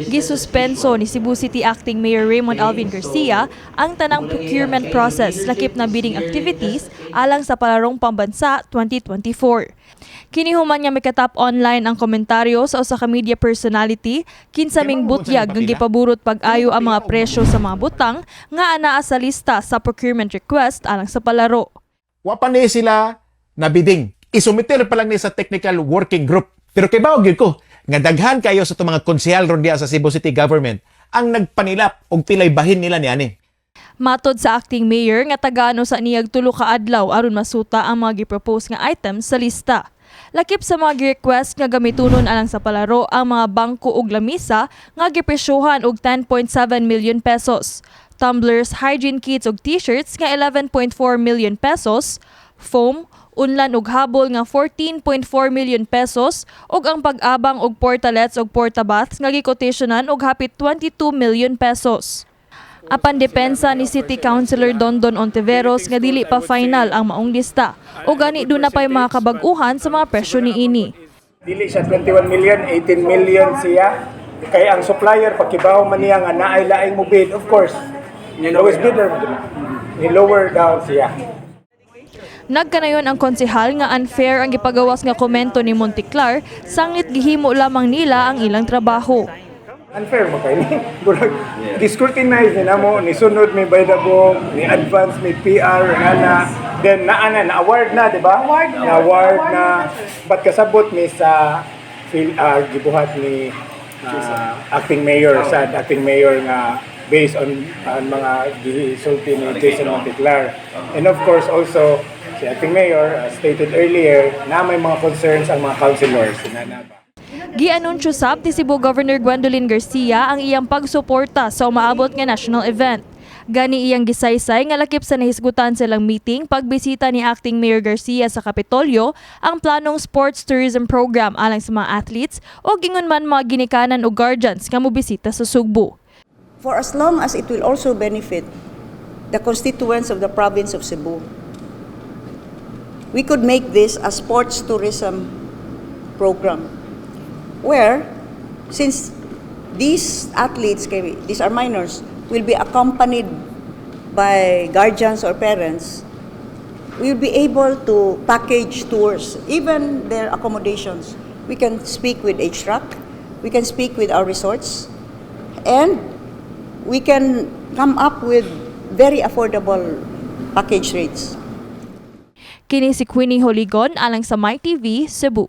Gisuspenso ni Cebu City Acting Mayor Raymond Alvin Garcia ang tanang procurement process lakip na bidding activities alang sa Palarong Pambansa 2024. Kini human nga mikatap online ang komentaryo sa usa ka media personality kinsa ming butyag nga gipaburot pag-ayo ang mga presyo sa mga butang nga anaa sa lista sa procurement request alang sa palaro. Wa pa ni sila na bidding. Isumiter pa lang ni sa technical working group. Pero kay gyud ko nga daghan kayo sa itong mga konsehal ron diya sa Cebu City Government ang nagpanilap og pilay bahin nila niani. Matod sa acting mayor nga tagaan usa niyag 3 ka adlaw aron masuta ang mga gipropose nga items sa lista. Lakip sa mga gi-request nga gamitunon alang sa palaro ang mga bangko ug lamisa nga gipresyuhan og 10.7 million pesos, tumblers, hygiene kits ug t-shirts nga 11.4 million pesos, foam, unlan ug habol nga 14.4 million pesos ug ang pag-abang og portalets ug portabaths nga gikotasyonan og hapit 22 million pesos. Apan depensa ni City Councilor Dondon Ontiveros nga dili pa final ang maong lista o gani duna pay mga kabag-uhan sa mga presyo niini. Dili siya 21 million, 18 million siya. Kay ang supplier, pagkibaw man niya nga naay laing mo bid, of course, lowest bidder mo, diba? Ni lower down siya. Nagkanayon ang konsehal nga unfair ang gipagawas nga komento ni Monteclar sanglit gihimo lamang nila ang ilang trabaho. Unfair mo kay ni. Burag gi-scrutinize ni namo, ni sunod may by the book, ni advance may PR nga na, then naa na, na award na, di ba? Award na. Na award na. But kasabot mi sa gibuhat ni acting mayor, sa acting mayor nga based on mga gisulti ni Jason Monteclar. And of course also si acting mayor, as stated earlier, na may mga concerns ang mga councilors. Na ba? Gianunsyo sab ni Cebu Governor Gwendolyn Garcia ang iyang pagsuporta sa umaabot nga national event. Gani iyang gisaysay nga lakip sa nahisgutan silang meeting pagbisita ni Acting Mayor Garcia sa Kapitolyo ang planong sports tourism program alang sa mga athletes o ingon man mga ginikanan o guardians nga mobisita sa Sugbo. For as long as it will also benefit the constituents of the province of Cebu. We could make this a sports tourism program where, since these athletes, these are minors, will be accompanied by guardians or parents, we will be able to package tours, even their accommodations. We can speak with HRAC, we can speak with our resorts, and we can come up with very affordable package rates. Kini si Queenie Holigon alang sa MyTV, Cebu.